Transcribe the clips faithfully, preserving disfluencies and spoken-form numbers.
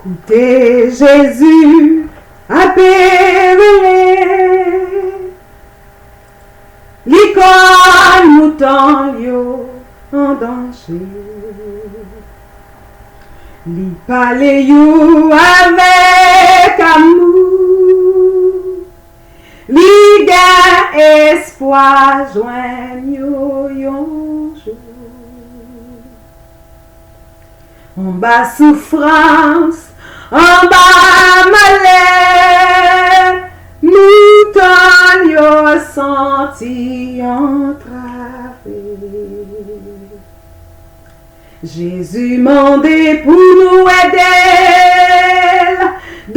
Koute Jezi ape rele, li konn mouton l yo an danje. Li pale yo avèk amou, li gen espwa jwenn yo yon jou. Anba soufrans, anba malè, mouton l yo santi antrave. Jezi mande pou nou ede l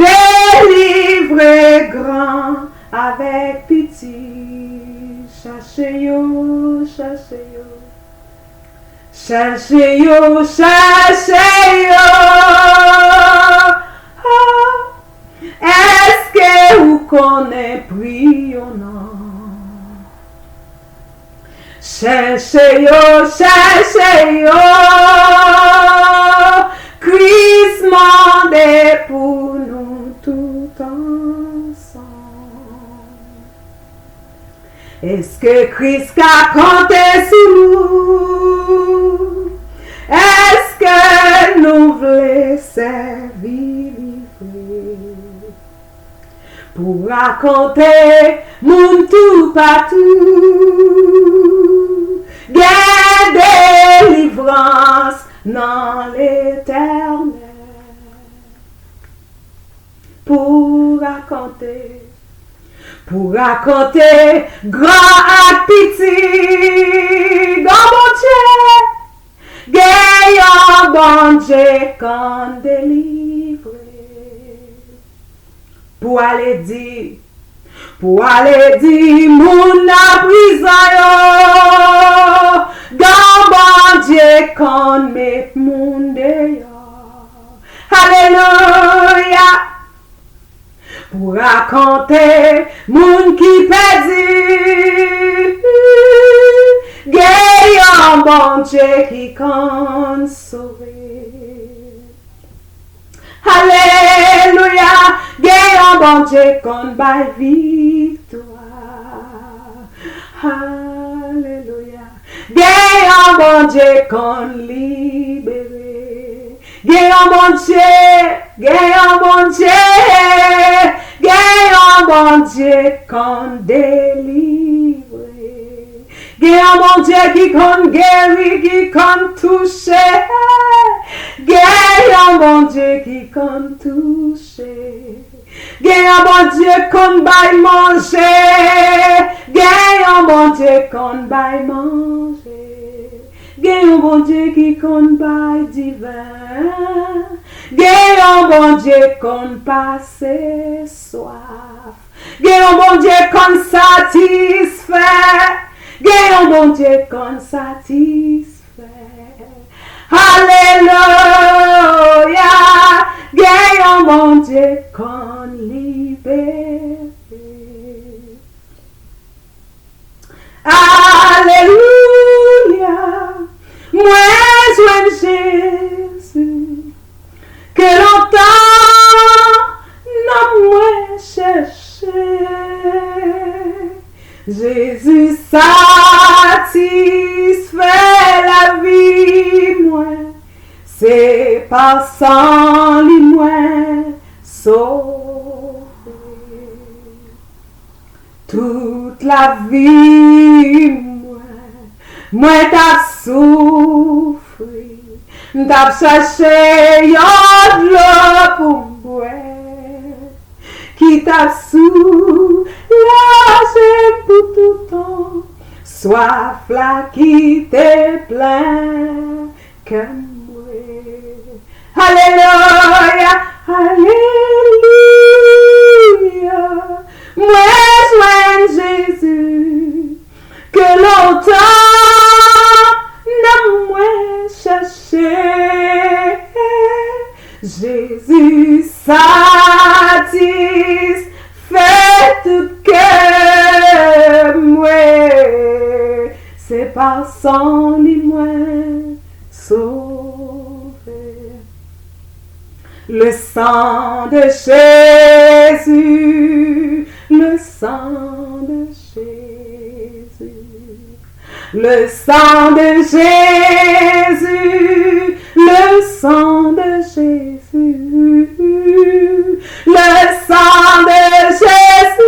delivre gran avèk piti. Chache yo, chache yo. Chache yo, chache yo. Oh, èske ou konnen pri yo nan? Chèche yo, chèche yo. Kris mande pou nou tout ansanm. Èske Kris ka konte sou nou? Èske nou vle sèvi li vre? Pou rakonte moun toupatou, gen delivrans nan Letènèl. Pou rakonte, pou rakonte, gran ak piti, gen Bondye, gen yon Bondye konn delivre. Pou ale di, pou ale di moun nan prizon yo, gen Bondye konn met moun deyò. Alelouya! Pou rakonte moun ki pèdi, gen yon Bondye ki konn sove. Alelouya! Gen yon Bondye konn bay viktwa. Alelouya! Gen yon Bondye konn libere. Gen yon Bondye, gen yon Bondye, gen yon Bondye konn delivre. Gen yon Bondye ki konn geri, ki konn touche. Gen yon Bondye ki konn touche. Gen yon Bondye konn bay manje. Gen yon Bondye konn bay manje. Gen yon Bondye ki konn bay diven. Gen yon Bondye konn pase swaf. Gen yon Bondye konn satisfè. Gen yon Bondye konn satisfè. Alelouya! Gen yon Bondye konn libere. Alelouya! Mwen jwenn Jezi ke lontan nanm mwen chèche. Jezi satisfè lavi mwen, se pa san li mwen sove. Tout lavi mwen, mwen t ap soufri, m t ap chache yon dlo pou m bwè, ki t ap soulaje m pou toutan, swaf la ki te plen kè mwen. Alelouya, alelouya. Mwen jwenn Jezi ke lontan nanm mwen chèche. Jezi satisfè tout kè mwen. Se pa san li mwen sove. Le sang de Jésus, le sang de Jésus, le sang de Jésus, le sang de Jésus, le sang de Jésus,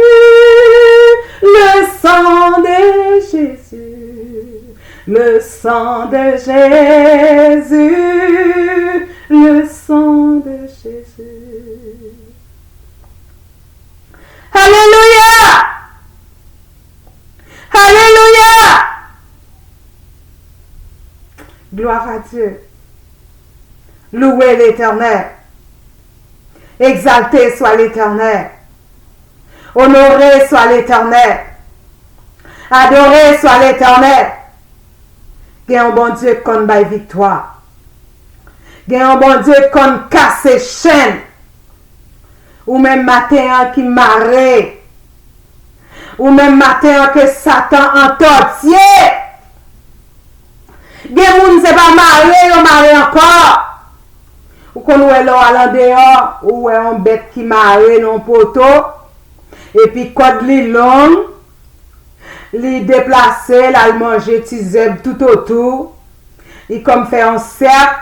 le sang de Jésus. Le sang de Jésus, le sang de Jésus. Alelouya! Alelouya! Gloire à Dieu. Louez l'Éternel. Exalté soit l'Éternel. Honoré soit l'Éternel. Adore swa Letènèl. Gen yon Bondye k konn bay viktwa. Gen yon Bondye k konn kase chenn. Ou menm maten an ki mare. Ou menm maten an ke Satan antòtye. Gen moun se pa mare yo mare ankò. Ou konn wè lè w al andeyò, ou wè yon bèt ki mare nan yon poto, epi kòd li long, li deplase, l al manje ti zèb toutotou, li kòm fè yon sèk,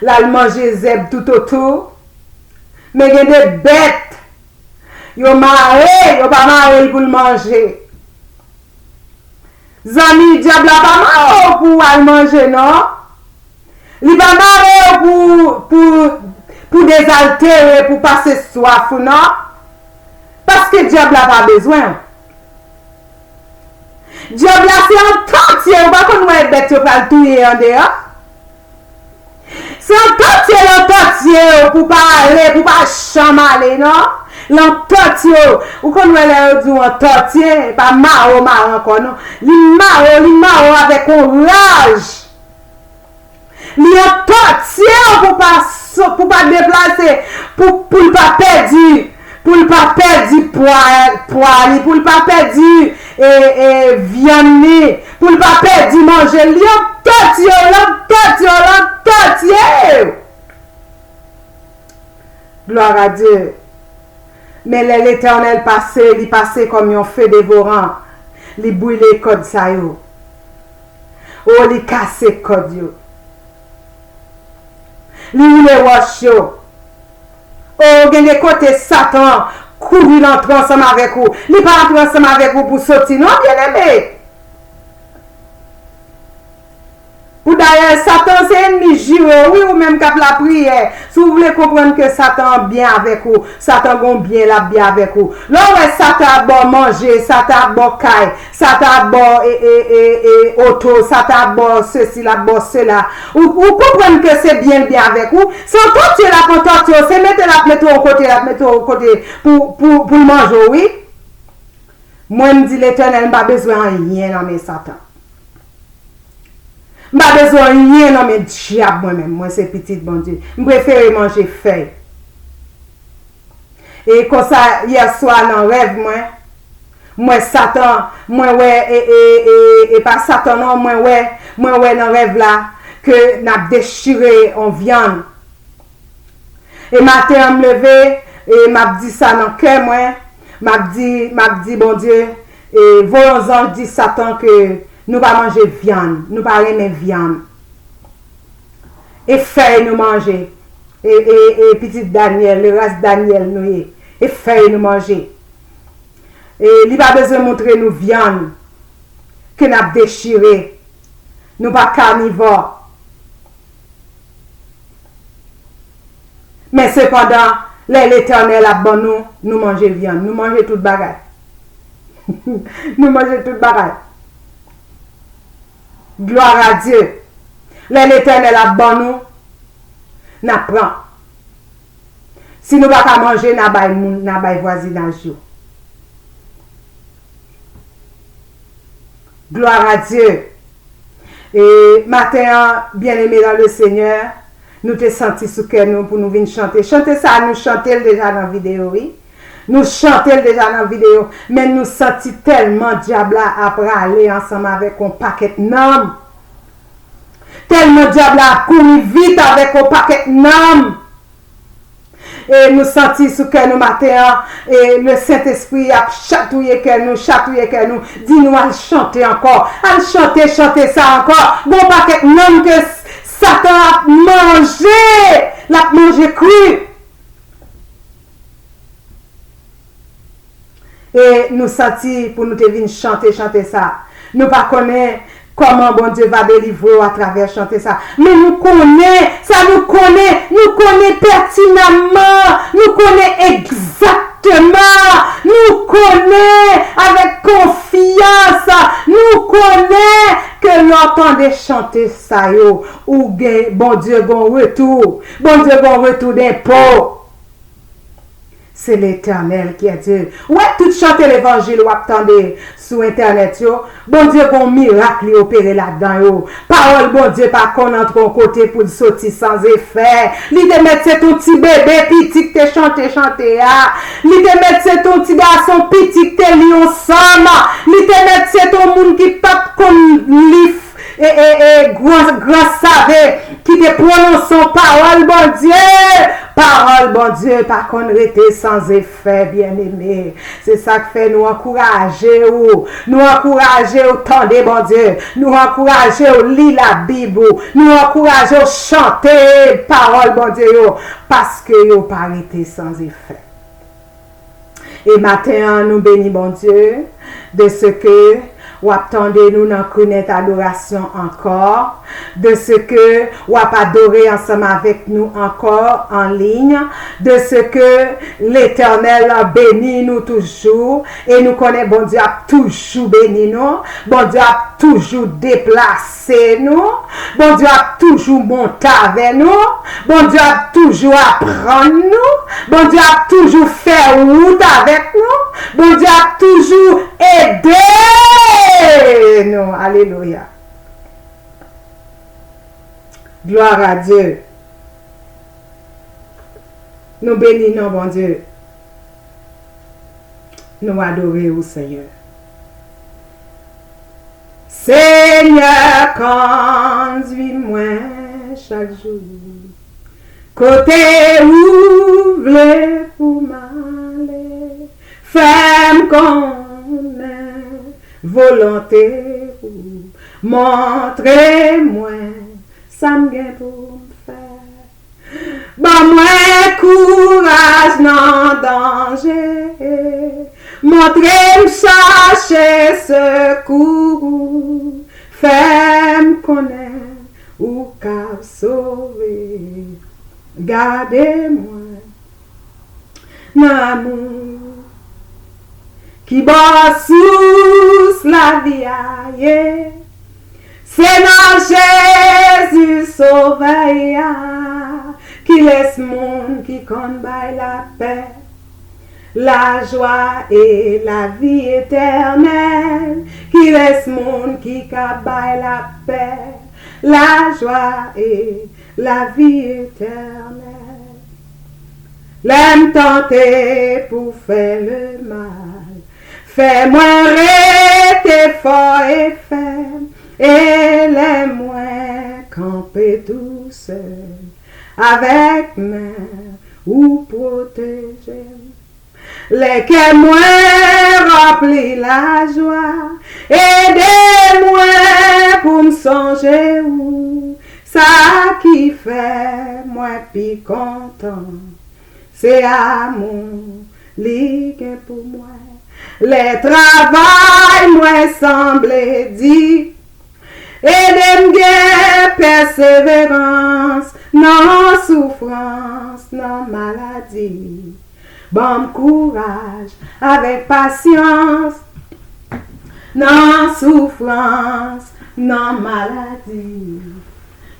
l al manje zèb toutotou. Men gen de bèt, yo mare, yo pa mare l pou l manje. Zanmi, dyab la pa mare w pou w al manje, non. Li pa mare w pou, pou, pou dezaltere, pou pase swaf ou, non. Paske dyab la pa bezwen w. Dyab la se yon tantye, ou pa konn wè bèt yo pral touye andeyò. Se yon tantye l antòtye w pou pa ale, pou pa janm ale, non. L antòtye w. Ou konn wè lè yo di w antòtye, e pa mare w mare ankò, non. Li mare w, li mare w avèk yon raj. Li antòtye w pou pa so-, pou pa deplase, pou, pou l pa pèdi, pou l pa pèdi pwa, pwa li, pou l pa pèdi, e, e, vyann li, pou l pa pèdi manje l. Li antòtye w, l antòtye w, l antòtye w. Gloire à Dieu. Men lè Letènèl pase, li pase kòm yon fe devoran. Li brile kòd sa yo. O, li kase kòd yo. Li woule wòch yo. O, gen de kote Satan kouri l antre ansanm avèk ou. Li pa antre ansanm avèk ou pou soti, non, byeneme. Pou dayè, Satan se ènmi jire w, wi, ou menm k ap lapriyè. Si w vle konprann ke Satan byen avèk ou, Satan gon byen l ap byen avèk ou. Lè w wè Satan ap ba w manje, Satan ap ba w kay, Satan ap ba w, e, e, e, e, oto, Satan ap ba w sesi, l ap ba w sela. Ou, ou konprann ke se byen l byen avèk ou. Se yon tòtye l ap yon tòtye w, se mete l ap mete w yon kote, l ap mete w yon kote pou, pou, pou l manje w, wi. Mwen, m di Letènèl, m pa bezwen anyen nan men Satan. M pa bezwen anyen nan men dyab mwen menm. Mwen se pitit Bondye. M prefere manje fèy. E konsa, yè swa nan rèv mwen, m wè Satan, mwen wè, e, e, e, e pa Satan non, mwen wè, mwen wè nan rèv la ke n ap dechire on vyann. E maten an m leve, e m ap di sa nan kè mwen, m ap di, m ap di Bondye, e voye yon zanj di Satan ke nou pa manje vyann, nou pa renmen vyann. E fèy nou manje. E, e, e pitit Danyèl, e ras Danyèl nou ye. E fèy nou manje. E li pa bezwen montre nou vyann ke n ap dechire. Nou pa kanivò. Men sepandan, lè Letènèl ap ban nou, nou manje vyann, nou manje tout bagay. Nou manje tout bagay. Gloire à Dieu. Lè Letènèl ap ban nou, n ap pran. Si nou pa ka manje, n a bay moun, n a bay vwazinaj yo. Gloire à Dieu. E maten an, byeneme dans le Seigneur, nou te santi sou kè nou pou nou vin chante. Chante sa, nou chante l deja nan videyo, wi. Nou chante l deja nan videyo, men nou santi tèlman dyab la ap rale ansanm avèk yon pakèt nanm. Tèlman dyab la ap kouri vit avèk yon pakèt nanm. E nou santi sou kè nou maten an, e le Sentespri ap chatouye kè nou, chatouye kè nou, di nou al chante ankò, al chante chante sa ankò. Gon pakèt nanm ke Satan ap manje, l ap manje kri. E nou santi pou nou te vin chante chante sa. Nou pa konnen kòman Bondye va delivre w atravè chante sa. Men nou konnen, sa nou konnen, nou konnen pètinamman, nou konnen egzakteman, nou konnen avèk konfyans, nou konnen ke lè w tande chante sa yo, ou gen, Bondye gon retou, Bondye gon retou denpo. Se Letènèl ki è Dye. Ou wè tout chante levanjil w ap tande sou entènèt yo, Bondye gon mirak li opere ladan yo. Pawòl Bondye pa konn antre yon kote pou l soti san efè. Li te mèt se t on ti bebe piti k te chante chante a. Li te mèt se t on ti gason piti k te li yon sòm. Li te mèt se t on moun ki p ap konn li e, e, e, gran, gran save ki te pwononse yon pawòl Bondye. Pawòl Bondye pa konn rete san efè, byeneme. Se sa k fè nou ankouraje w. Nou ankouraje w tande Bondye. Nou ankouraje w li Labib ou. Nou ankouraje w chante pawòl Bondye yo. Paske yo pa rete san efè. E maten an, nou beni Bondye de se ke w ap tande nou nan Krinèt Adorasyon ankò, de se ke w ap adore ansanm avèk nou ankò an liy, de se ke Letènèl beni nou toujou, e nou konnen Bondye ap toujou beni nou, Bondye ap toujou deplase nou, Bondye ap toujou monte avè nou, Bondye ap toujou aprann nou, Bondye ap toujou fè wout avèk nou, Bondye ap toujou ede nou. Alelouya. Gloire à Dieu. Nou beni non Bondye. Nou adore ou, Senyè. Senyè, kondwi mwen chak jou kote ou vle pou m ale. Fè m konnen volonte ou. Montre mwen sa m gen pou m fè. Ban mwen kouraj nan danje. Montre m chache sekou ou. Fè m konnen ou ka sove. Gade mwen nan amou. Ki bò sous lavi a ye? Se nan Jezi Sovè a. Kilès moun ki konn bay lapè, lajwa e lavi etènèl? Kilès moun ki ka bay lapè, lajwa e lavi etènèl? Lè m tante pou fè lemal, fè mwen rete fò e fèm. E lè mwen kanpe tousèl, avèk men ou pwoteje m. Lè kè mwen ranpli lajwa, ede mwen pou m sonje ou. Sa ki fè mwen pi kontan, se amou li gen pou mwen. Lè travay mwen sanble di, ede m gen pèseverans nan soufrans, nan maladi. Ban m kouraj avèk pasyans nan soufrans, nan maladi.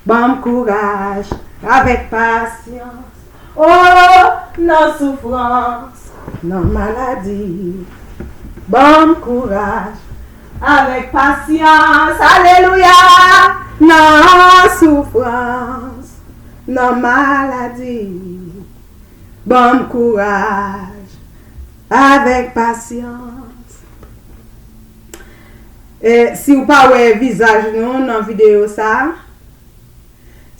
Ban m kouraj avèk pasyans, o, nan soufrans, nan maladi. Ban m kouraj avèk pasyans, alelouya, nan soufrans, nan maladi. Ban m kouraj avèk pasyans. E si w pa wè vizaj nou nan videyo sa,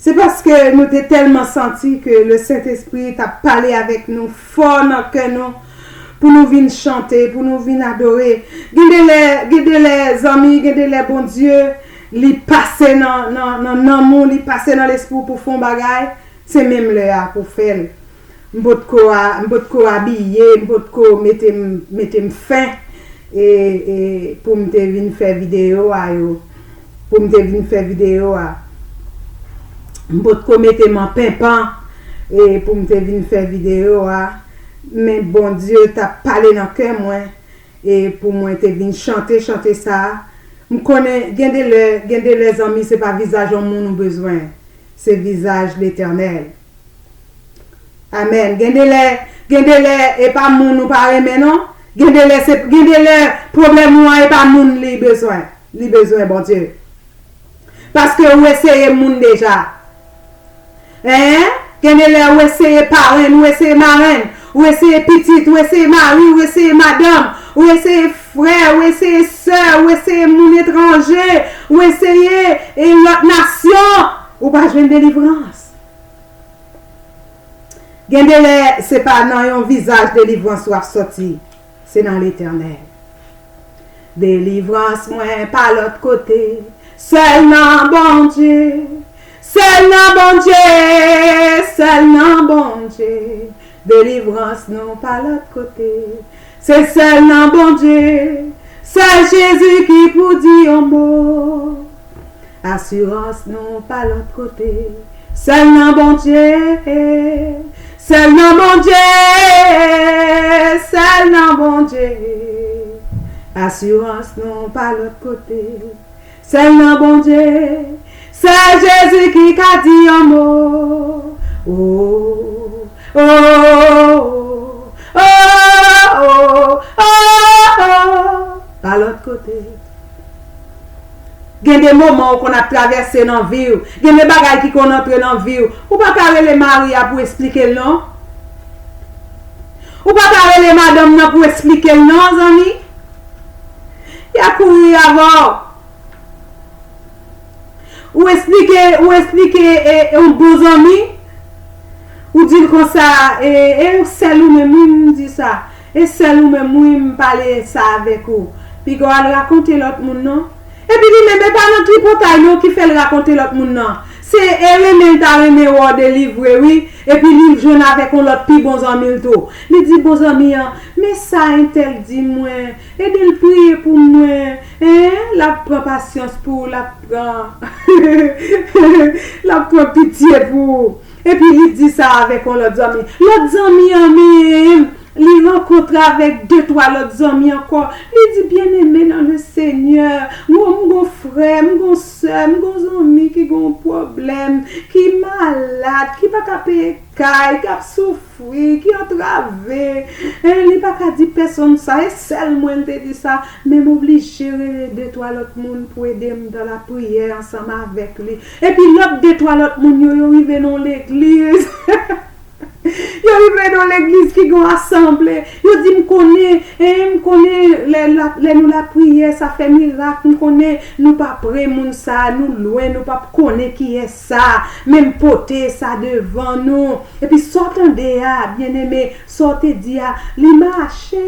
Se paske nou te tèlman santi ke le Sentespri t ap pale avèk nou fò nan kè nou pou nou vin chante, pou nou vin adore. Gen de lè, gen de lè, zanmi, gen de lè Bondye, li pase nan, nan, nan nanm ou, li pase nan lespri w pou fè yon bagay, se menm lè a pou fè l. M potko a, m potko abiye, m potko mete m, mete m fen, e, e, pou m te vin fè videyo a yo, pou m te vin fè videyo a. M potko mete m an penpan, e, pou m te vin fè videyo a. Men Bondye t ap pale nan kè mwen, e, pou mwen te vin chante, chante sa a. M konnen gen de lè, gen de lè, zanmi, se pa vizaj yon moun ou bezwen. Se vizaj Letènèl. Amèn. Gen de lè, gen de lè, e pa moun ou pa renmen, non. Gen de lè, se, gen de lè, pwoblèm ou an, e pa moun li bezwen. Li bezwen Bondye. Paske ou eseye moun deja. Hein? Gen de lè, ou eseye parenn, ou eseye marenn, ou eseye pitit, ou eseye mari, ou eseye madanm, ou eseye frè, ou eseye sè, ou eseye moun etranje, ou eseye, e, lòt nasyon, ou pa jwenn delivrans. Gen de lè, se pa nan yon vizaj delivrans w ap sòti, se nan Letènèl. Delivrans mwen pa lòt kote, sèl nan Bondye, sèl nan Bondye, sèl nan Bondye. Delivrans nou pa lòt kote, se sèl nan Bondye, sèl Jezi ki pou di yon mo. Asirans nou pa lòt kote, sèl nan Bondye, sèl nan Bondye, sèl nan Bondye. Asirans nou pa lòt kote, sèl nan Bondye, sèl Jezi ki ka di yon mo. Oh, oh, oh, oh, oh, oh, oh, pa lòt kote. Gen de moman ou konn ap travèse nan vi w. Gen de bagay ki konn antre nan vi w. Ou pa ka rele mari a pou esplike l non. Ou pa ka rele madanm nan pou esplike l non, zanmi. Y a kouri avè w. Ou esplike, ou esplike e, e yon bon zanmi. Ou di l konsa, e, e sèl ou menm wi m di sa. E sèl ou menm wi m pale sa avèk ou. Piga w al rakonte lòt moun non. Epi li menm e pa nan tripotay non ki fè l rakonte lòt moun nan. Se e renmen l ta renmen wè w delivre wi. Epi li jwenn avèk yon lòt pi bon zanmi l tou. Li di bon zanmi an, men sa entèl di mwen, ede l priye pou mwen. Hein? L ap pran pasyans pou ou, l ap pran, l ap pran pitye pou ou. Epi li di sa avèk yon lòt zanmi. Lòt zanmi an menm, li rankontre avèk de twa lòt zanmi ankò. Li di, byeneme nan le Senyè, mwen m gon frè, m gon sè, m gon zanmi ki gon pwoblèm, ki malad, ki pa ka peye kay, k ap soufri, ki antrave. Hein, li pa ka di pèsonn sa, e sèl mwen l te di sa, men m oblije rele de twa lòt moun pou ede m dan lapriyè ansanm avèk li. Epi lòt de twa lòt moun yo, yo rive nan yon legliz. Yo rive nan yon legliz ki gen yon asanble. Yo di, m konnen, e, m konnen lè, lè nou lapriyè, sa fè mirak. M konnen nou pa pre moun sa, nou lwen, nou p ap konnen kiyès sa. Men m pote sa devan nou. Epi sa w tande a, byeneme, sa w te di a, li mache.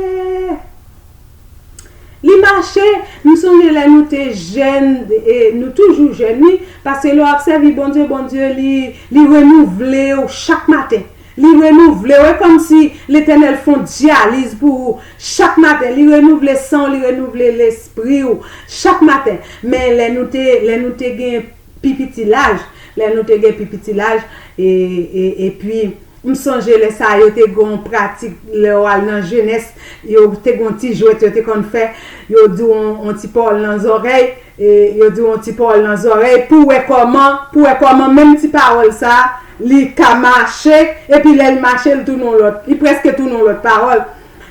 Li mache, m sonje lè nou te jèn, e nou toujou jèn wi, paske lè w ap sèvi Bondye, Bondye li, li renouvle w chak maten. Li renouvle w, e kòmsi Letènèl fè yon dyaliz pou ou chak maten. Li renouvle san w, li renouvle lespri w chak maten. Men lè nou te, lè nou te gen pi piti laj, lè nou te gen pi piti laj, e, e, epi m sonje lè sa yo te gen yon pratik, lè w al nan jenès, yo te gen yon ti jwèt yo te konn fè, yo di w yon, yon ti pawòl nan zòrèy, e yo di w yon ti pawòl nan zòrèy, pou wè kòman, pou wè kòman menm ti pawòl sa, li ka mache, epi lè l mache, l tounen yon lòt, li prèske tounen yon lòt pawòl.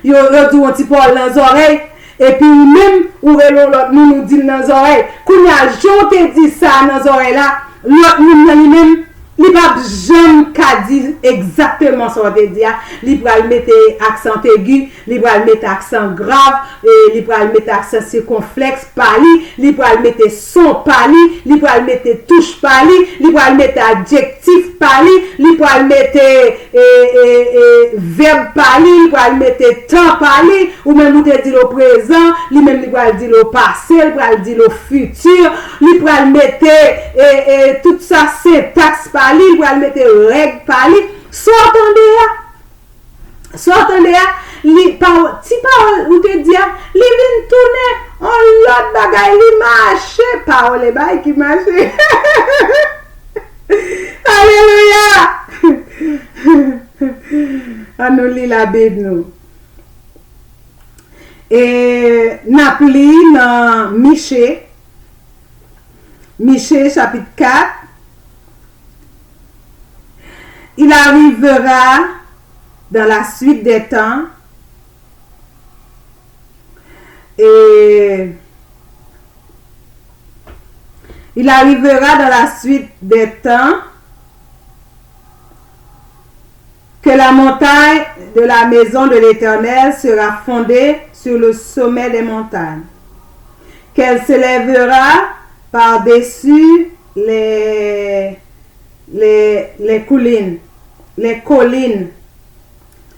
Yo, yo di w yon ti pawòl nan zòrèy, epi ou menm, ou rele yon lòt moun, ou di l nan zòrèy. Kounye a, jan w te di sa nan zòrèy la, lòt moun nan li menm, Li p ap janm ka di egzakteman sa w te di a. Li pral mete aksan egi, li pral mete aksan grav, e li pral mete aksan sikonflèks pa li, li pral mete son pa li, li pral mete touch pa li, li pral mete adjektif pa li, li pral mete e, e, e, vèb pa li, li pral mete tan pa li, ou menm ou te di l o prezan, li menm li pral di l o pase, li pral di l o fiti, li pral mete e, e, tout sa sentaks pa li, li pral mete règ pa li. Sa w tande a? Sa w tande a? Li, pawòl, ti pawòl ou te di a, li vin tounen yon lòt bagay, li mache, pawòl e bagay ki mache. Alelouya! Ann nou li Labib nou. E n ap li nan Miche, Miche chapit kat. Il arrivera dans la suite des temps, et il arrivera dans la suite des temps que la montagne de la maison de l'Éternel sera fondée sur le sommet des montagnes, qu'elle s'élèvera par-dessus les, les, les collines, les collines.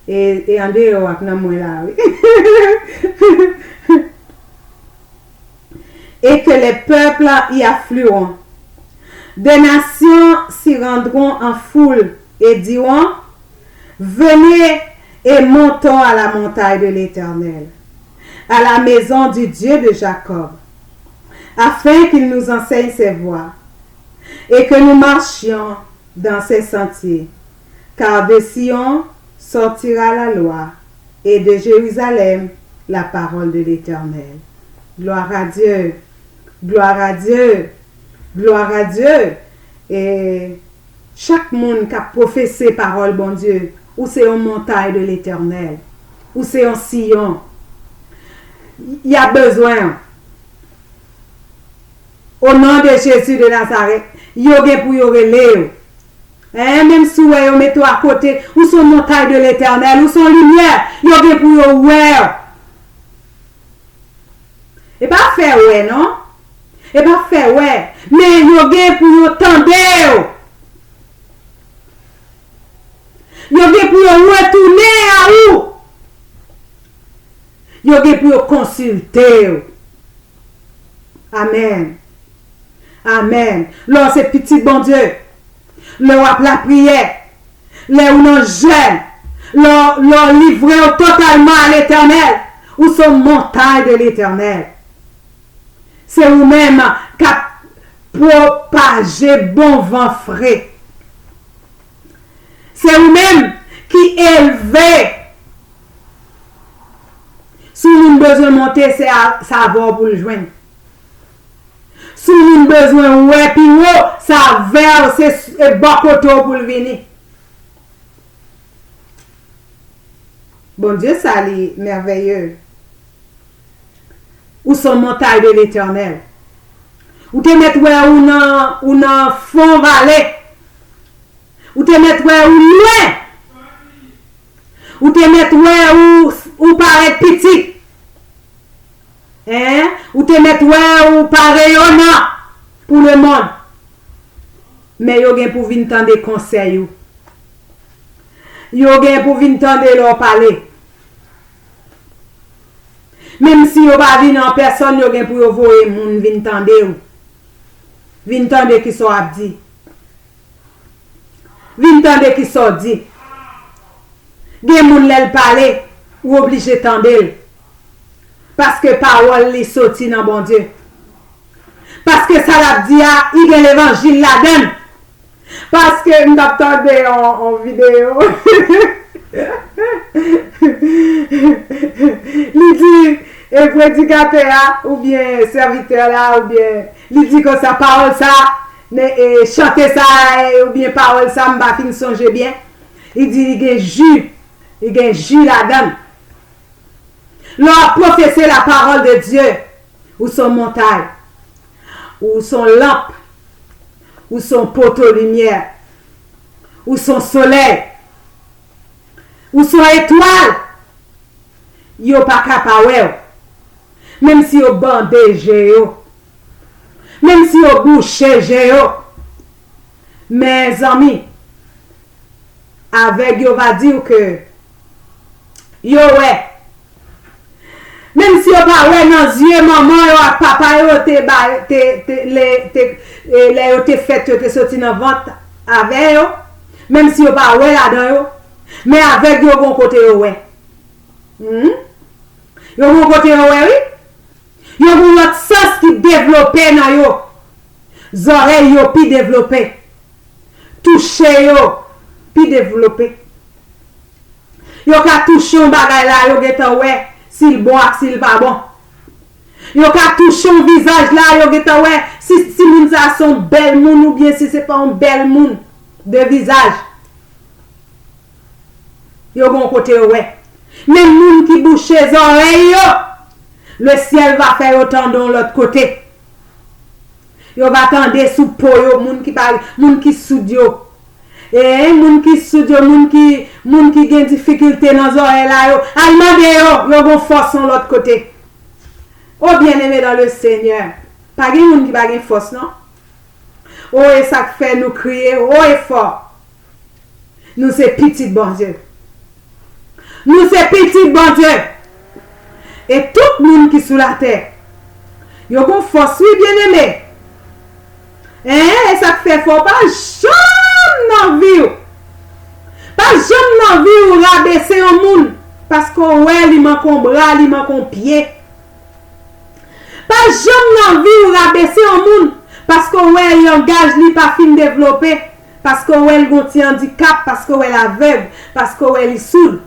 E, e andeyò ak nan mwen la, wi. Et que les peuples y afflueront. Des nations s'y rendront en foule et diront, venez et montons à la montagne de l'Éternel, à la maison du Dieu de Jacob, afin qu'il nous enseigne ses voies, et que nous marchions dans ses sentiers. Car de Sion sortira la loi, et de Jérusalem la parole de l'Éternel. Gloire à Dieu. Gloire à Dieu. Gloire à Dieu. E chak moun k ap pwofese pawòl Bondye, ou se yon montay de Letènèl. Ou se yon Siyon. Y ap bezwen w. O non de Jezi de Nazarèt, yo gen pou yo rele w. Hein, menm si w wè yo mete w akote, ou se yon montay de Letènèl, ou se yon limyè, yo gen pou yo wè w. E pa fè wè, non. E pa fè wè. Men yo gen pou yo tande w. Yo gen pou yo retounen a ou. Yo gen pou yo konsilte w. Amèn. Amèn. Lè w se pitit Bondye, lè w ap lapriyè, lè ou nan jèn, lè w, lè w livre w totalman a Letènèl, ou se yon montay de Letènèl. Se ou menm k ap pwopaje bon van fre. Se ou menm ki elve. Si yon moun bezwen monte, se a, se avè w pou l jwenn. Si yon moun bezwen wè pi wo, se avè w, se s-, e bò kote w pou l vini. Bondye sa li mèvèye. Ou se yon montay de Letènèl. Ou te mèt wè ou nan, ou nan fon vale. Ou te mèt wè ou lwen. Ou te mèt wè ou, ou parèt piti. Hein? Ou te mèt wè ou pa reyonan pou lemonn. Men yo gen pou vin tande konsèy ou. Yo gen pou vin tande lè w pale. Menm si yo pa vin an pèsòn, yo gen pou yo voye moun vin tande w. Vin tande kisa w ap di. Vin tande kisa w di. Gen moun lè l pale, ou oblije tande l. Paske pawòl li soti nan Bondye. Paske sa l ap di a, li gen levanjil ladan l. Paske m t ap tande yon, yon videyo. Li di, e predikatè a, oubyen sèvitè la, oubyen li di konsa, pawòl sa, men, e, chante sa, e, oubyen pawòl sa, m pa fin sonje byen. Li di, li gen ji, li gen ji ladan l. Lè w ap pwofese la parole de Dieu, ou se yon montay, ou se yon lanp, ou se yon poto limyè. Ou se yon solèy. Ou se yon etwal. Yo pa ka pa wè w. Menm si yo bande je yo. Menm si yo bouche je yo. Men zanmi, avèg yo va di w ke yo wè. Menm si yo pa wè nan zye manman yo ak papa yo te ba te, te, le, te, e, lè yo te fèt, yo te soti nan vant avè yo, menm si yo pa wè ladan yo, men avèg yo gon kote yo wè. Hmm? Yo gon kote yo wè, wi. Yo gon lòt sans ki devlope nan yo. Zòrèy yo pi devlope. Touche yo pi devlope. Yo ka touche yon bagay la, yo gentan wè si l bon ak si l pa bon. Yo ka touche yon vizaj la, yo gentan wè si, si moun sa se yon bèl moun oubyen si se pa yon bèl moun de vizaj. Yo gon kote yo wè. Men moun ki bouche zòrèy yo, le syèl va fè yo tande yon lòt kote. Yo va tande sou po yo, moun ki pa, moun ki soud yo. E moun ki soud yo, moun ki, moun ki gen difikilte nan zòrèy la yo, al mande yo, yo gon fòs yon lòt kote. O byeneme dan le Senyè, pa gen moun ki pa gen fòs non. O e sa k fè nou kriye o e fò. Nou se pitit Bondye. Nou se pitit Bondye. E tout moun ki sou latè, yo gon fòs, wi, byeneme. En, e sa k fè fò w pa janm nan vi w. Pa janm nan vi w rabese yon moun, paske w wè li manke yon bra, li manke yon pye. Pa janm nan vi w rabese yon moun, paske w wè langaj li pa fin devlope, paske w wè l gon ti andikap, paske w wè l avèg, paske w wè li soud,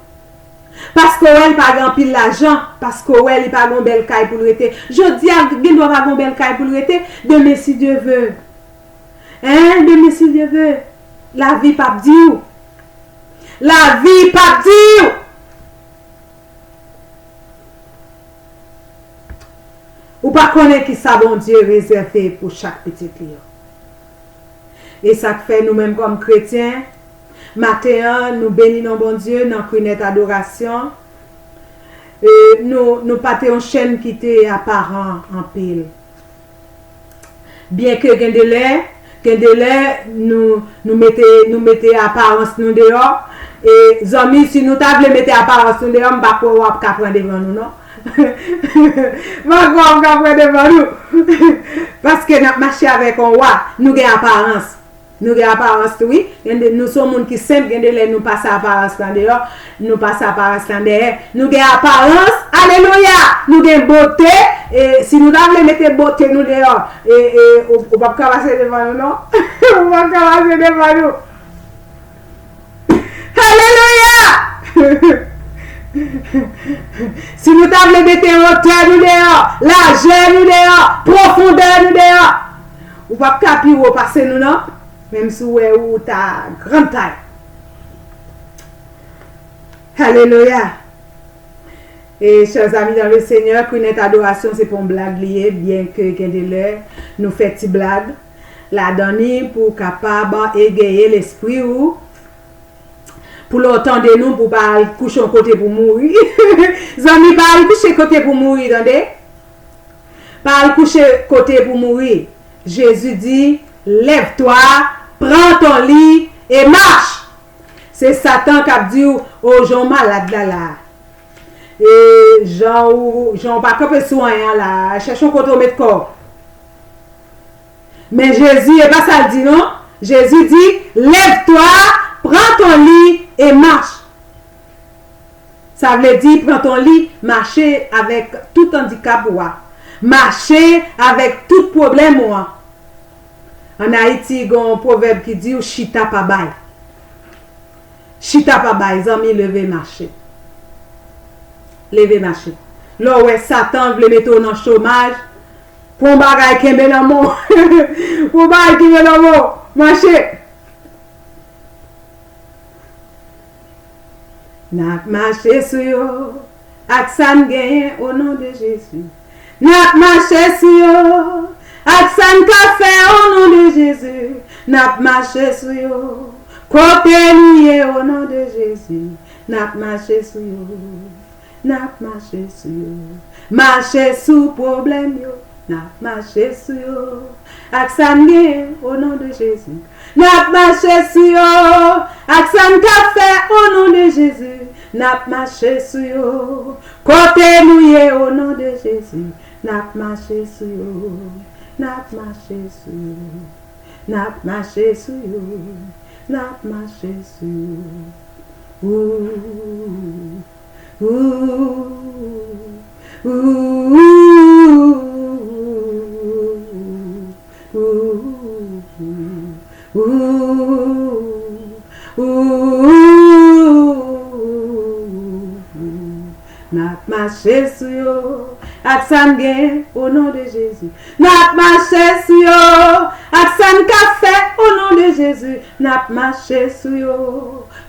paske w wè l pa gen anpil lajan, paske w wè li pa gon bèl kay pou l rete. Jodi a, gen dwa pa gon bèl kay pou l rete, demen si Dye ve. En, demen si Dye ve, lavi p ap di w. Lavi p ap di w. Ou pa konnen kisa Bondye rezève pou chak pitit li yo. E sa k fè nou menm kòm kretyen, maten an, nou beni non Bondye nan Kwinet Adorasyon. E nou, nou pa te yon chèn ki te aparan anpil. Byenke gen de lè, gen de lè, nou, nou mete, nou mete aparans nou deyò. E zanmi, si nou ta vle mete aparans nou deyò, m pa kwè w ap ka pran devan nou, non. M pa kwè w ap ka pran devan nou. Paske n ap mache avèk yon wa, nou gen aparans. Nou gen aparans tou, wi. Gen de, nou se yon moun ki senp, gen de lè nou pase aparans lan deyò, nou pase aparans lan dèyè. Nou gen aparans, alelouya! Nou gen bote, e si nou ta vle mete bote nou deyò, e, e, ou, ou p ap ka pase devan nou, non. Ou p ap ka pase devan nou. Alelouya! Si nou ta vle mete wotè nou deyò, lajè nou deyò, pwofondè nou deyò, ou p ap ka pi wo pase nou, non. Menm si w wè ou ta grann tay. Alelouya! E, chè zami dan le Senyè, Kwinet Adorasyon se pa yon blag li ye, byenke gen de lè nou fè ti blag ladan li pou w kapab egeye lespri w, pou lè w tande nou, pou w pa al kouche yon kote pou mouri. Zanmi, pa al kouche kote pou mouri, tande. Pa al kouche kote pou mouri. Jezi di, lève-toi, prends ton lit et marche. Se Satan k ap di w, o, jan w malad la la. E jan w, jan w pa kanpe sou anyen an la, chèche yon kote w met kò w. Men Jezi, e pa sa l di non. Jezi di, lève-toi, prends ton lit et marche. Sa vle di, pran ton li, mache avèk tout andikap ou a. Mache avèk tout pwoblèm ou an. Ann Ayiti, gen yon pwovèb ki di w chita pa bay. Chita pa bay, zanmi, leve mache. Leve mache. Lè w wè Satan vle mete w nan chomaj, pran bagay kenbe nan men w. Pran bagay kenbe nan men w. Mache. N ap mache sou yo ak sa n genyen, o non de Jezi. N ap mache sou yo ak sa n ka fè, o non de Jezi. N ap mache sou yo Kote nou ye, o non de Jezi, n ap mache sou yo. N ap mache sou yo. Mache sou pwoblèm yo. N ap mache sou yo. Ak sa n genyen, o non de Jezi. N ap mache sou yo. Ak sa n ka fè, o non de Jezi. N ap mache sou yo. Kote nou ye, o non de Jezi. N ap mache sou yo. N ap mache sou yo. N ap mache sou yo. N ap mache sou yo. Ooh, ooh, ooh, ooh, ooh, ooh. N ap mache sou yo ak sa n gen, o non de Jezi. N ap mache sou yo ak sa n ka fè, o non de Jezi. N ap mache sou yo.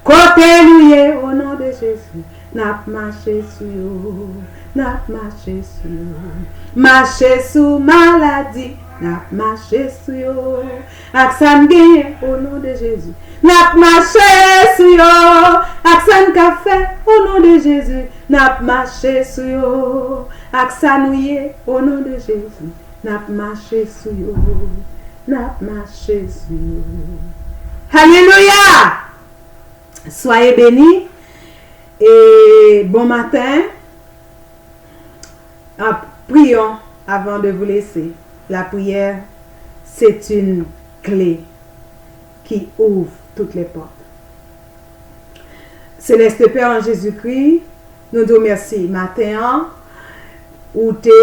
Kote nou ye, o non de Jezi. N ap mache sou yo. N ap mache sou yo. Mache sou maladi. N ap mache sou yo. Ak sa n genyen, o non de Jezi. N ap mache sou yo. Ak sa n ka fè, o non de Jezi. N ap mache sou yo. Ak sa nou ye, o non de Jezi. N ap mache sou yo. N ap mache sou yo. Alelouya! Soyez bénis et bon matin. Ah, prions avant de vous laisser. La prière, c'est une clé qui ouvre toutes les portes. Céleste Père, en Jésus-Christ, nou di w mèsi maten an. Ou te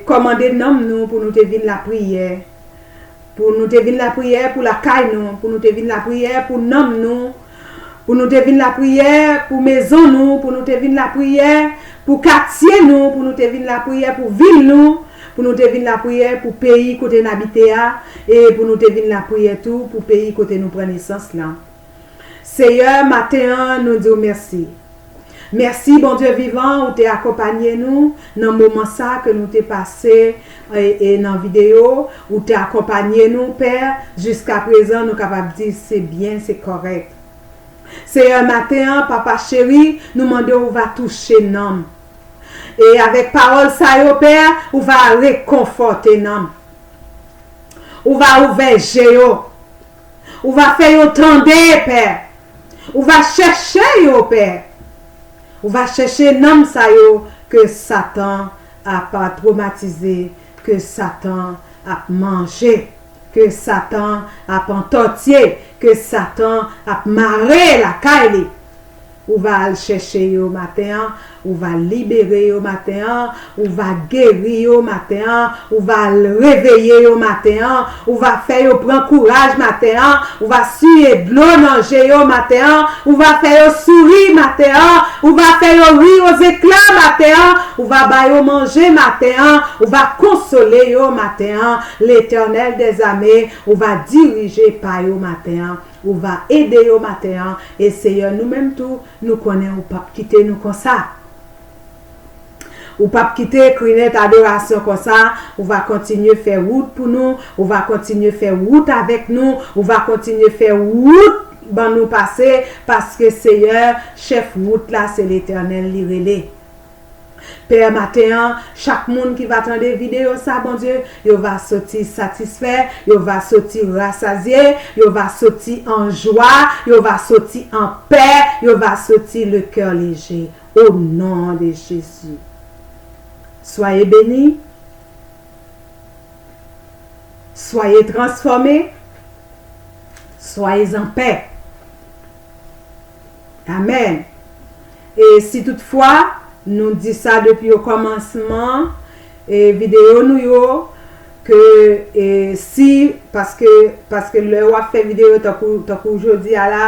kòmande nanm nou pou nou te vin lapriyè. Pou nou te vin lapriyè pou lakay nou, pou nou te vin lapriyè pou nanm nou, pou nou te vin lapriyè pou mezon nou, pou nou te vin lapriyè pou katye nou, pou nou te vin lapriyè pou vil nou, pou nou te vin lapriyè pou peyi kote n abite a, e pou nou te vin lapriyè tou pou peyi kote nou pran nesans lan. Seyè, maten an, nou di w mèsi. Mèsi, Bondye vivan, ou te akonpanye nou nan moman sa ke nou te pase, e, e nan videyo, ou te akonpanye nou, Pè, jiska prezan, nou kapab di se byen, se kòrèk. Seyè, maten an, Papa cheri, nou mande w va touche nanm. E avèk pawòl sa yo, Pè, ou va rekonfòte nanm. Ou va ouvè je yo. Ou va fè yo tande, Pè. Ou va chèche yo, Pè. Ou va chèche nanm sa yo ke Satan ap twomatize, ke Satan ap manje, ke Satan ap antòtye, ke Satan ap mare lakay li. Ou va al chèche yo maten an, ou va libere yo maten an, ou va geri yo maten an, ou va al reveye yo maten an, ou va fè yo pran kouraj maten an, ou va siye dlo nan je yo maten an, ou va fè yo souri maten an, ou va fè yo ri ozekla maten an, ou va ba yo manje maten an, ou va konsole yo maten an. Letènèl dèzame, ou va dirije pa yo maten an, ou va ede yo maten an. E Seyè, nou menm tou, nou konnen ou p ap kite nou konsa. Ou p ap kite Krinet Adorasyon konsa. Ou va kontinye fè wout pou nou. Ou va kontinye fè wout avèk nou. Ou va kontinye fè wout ban nou pase. Paske Seyè, chèf wout la, se Letènèl li rele. Pè, maten an, chak moun ki va tande videyo sa, Bondye, yo va soti satisfè, yo va soti rasazye, yo va soti an jwa, yo va soti an pè, yo va soti le cœur léger. Au nom de Jésus. Soyez bénis, soyez transformés, soyez en paix. Amèn. E si toutfwa nou di sa depi o kòmansman, e videyo nou yo, ke, e si, paske, paske lè w ap fè videyo tankou, tankou jodi a la,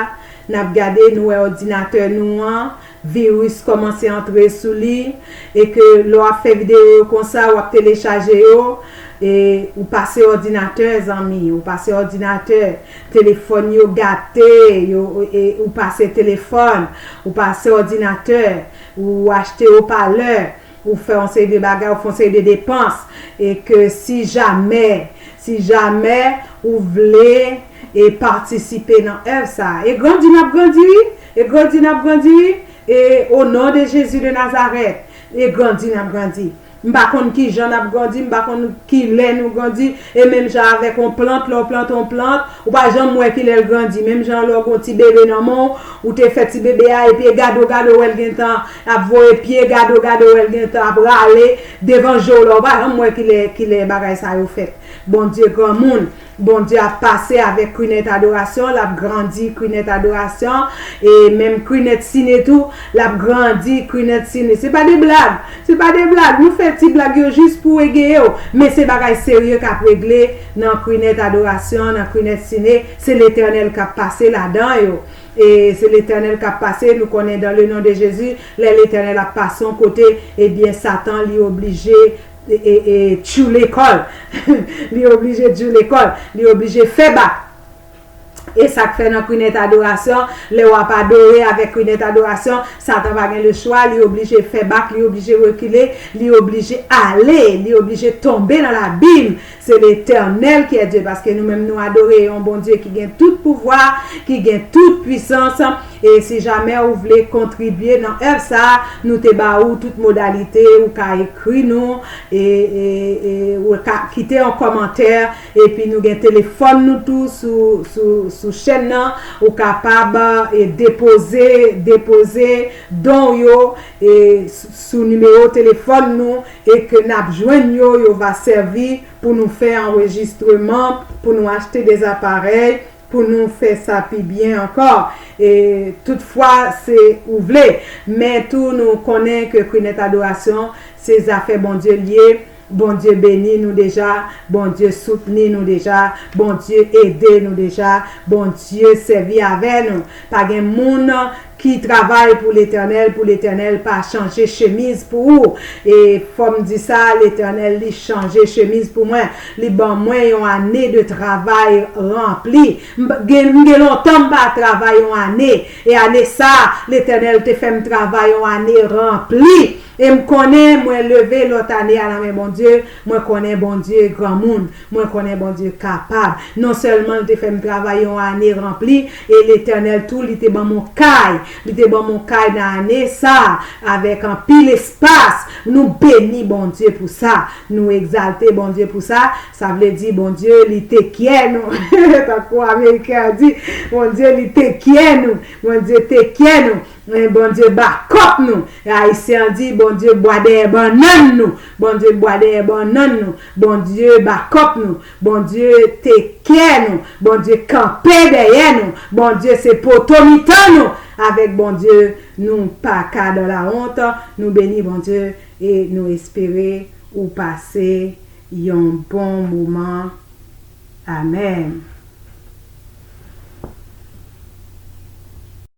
n ap gade, nou wè òdinatè nou an, viris kòmanse antre sou li, e ke lè w ap fè videyo yo konsa, w ap telechaje yo, e ou pase òdinatè, zanmi, ou pase òdinatè, telefòn yo gate, yo, e, ou pase telefòn, ou pase òdinatè, ou achte opalè, ou fè yon seri de bagay, ou fè yon seri de depans, e ke si jamè, si jamè ou vle, e patisipe nan èv sa a. E grandi n ap grandi, wi. E grandi n ap grandi, wi. E o non de Jezi de Nazarèt, e grandi n ap grandi. M pa konn ki jan n ap grandi, m pa konn ki lè nou grandi, e menm jan avèk yon plant, lè w plante yon plant, ou pa janm wè ki lè l grandi. Menm jan lè w gen yon ti bebe nan men w, ou te fè ti bebe a, epi e gade w, gade w, wè l gentan ap voye pye, gade w, gade w, wè l gentan ap rale devan je w la, ou pa janm wè ki lè, ki lè bagay sa yo fèt. Bondye granmoun, Bondye ap pase avèk Kwinèt Adorasyon, l ap grandi Kwinèt Adorasyon, e menm Kwinèt Sine tou, l ap grandi Kwinèt Sine. Se pa de blag, se pa de blag. Nou fè ti blag yo jis pou egeye w, men se bagay serye k ap regle nan Kwinèt Adorasyon, nan Kwinèt Sine. Se Letènèl k ap pase ladan yo. E se Letènèl k ap pase, nou konnen dans le nom de Jésus, lè Letènèl ap pase yon kote, ebyen Satan li oblije e, e, e, tchoule kò l. Li oblije tchoule kò l. Li oblije fè bak. E sa k fè nan Kwinèt Adorasyon, lè w ap adore avèk Kwinèt Adorasyon, Satan pa gen lechwa, li oblije fè bak, li oblije rekile, li oblije ale, li oblije tonbe nan labim. Se Letènèl ki è Dye, paske nou menm nou adore yon Bondye ki gen tout pouvwa, ki gen tout pwisans. E si jamè ou vle kontribye nan èv sa a, nou te ba ou tout modalite, ou ka ekri nou, e, e, e ou ka kite yon kòmantè, epi nou gen telefòn nou tou sou, sou, sou chèn nan, ou kapab e depoze, depoze don w yo e sou, sou nimewo telefòn nou, e ke n ap jwenn yo, yo va sèvi pou nou fè anrejistreman, pou nou achte de aparèy, pou nou fè sa pi byen ankò. E toutfwa se ou vle, men tou nou konnen ke Kwinèt Adorasyon se zafè Bondye l ye. Bondye beni nou deja, Bondye soutni nou deja, Bondye ede nou deja, Bondye sèvi avè nou. Pa gen moun ki travay pou Letènèl, pou Letènèl pa chanje chemiz pou ou. E fò m di sa, Letènèl li chanje chemiz pou mwen. Li ban mwen yon ane de travay ranpli. M gen, m gen lontan m pa travay yon ane. E ane sa, Letènèl te fè m travay yon ane ranpli. E m konnen mwen leve lòt ane a nan men Bondye, mwen konnen Bondye granmoun, mwen konnen Bondye kapab. Non sèlman l te fè m travay yon ane ranpli, e Letènèl tou, li te ban m yon kay. Li te ban m yon kay nan ane sa a, avèk anpil espas. Nou beni Bondye pou sa. Nou egzalte Bondye pou sa. Sa vle di Bondye, li te kyè nou. Tankou Ameriken an di, Bondye, li te kyè nou. Bondye te kyè nou. Men Bondye bakòp nou. Ayisyen an di, Bondye bwa dèyè bannann nou. Bondye bwa dèyè bannann nou. Bondye bakòp nou. Bondye tekè nou. Bondye kanpe dèyè nou. Bondye se poto mitan nou. Avèk Bondye, nou pa ka dan lawont. Nou beni Bondye e nou espere ou pase yon bon moman. Amèn.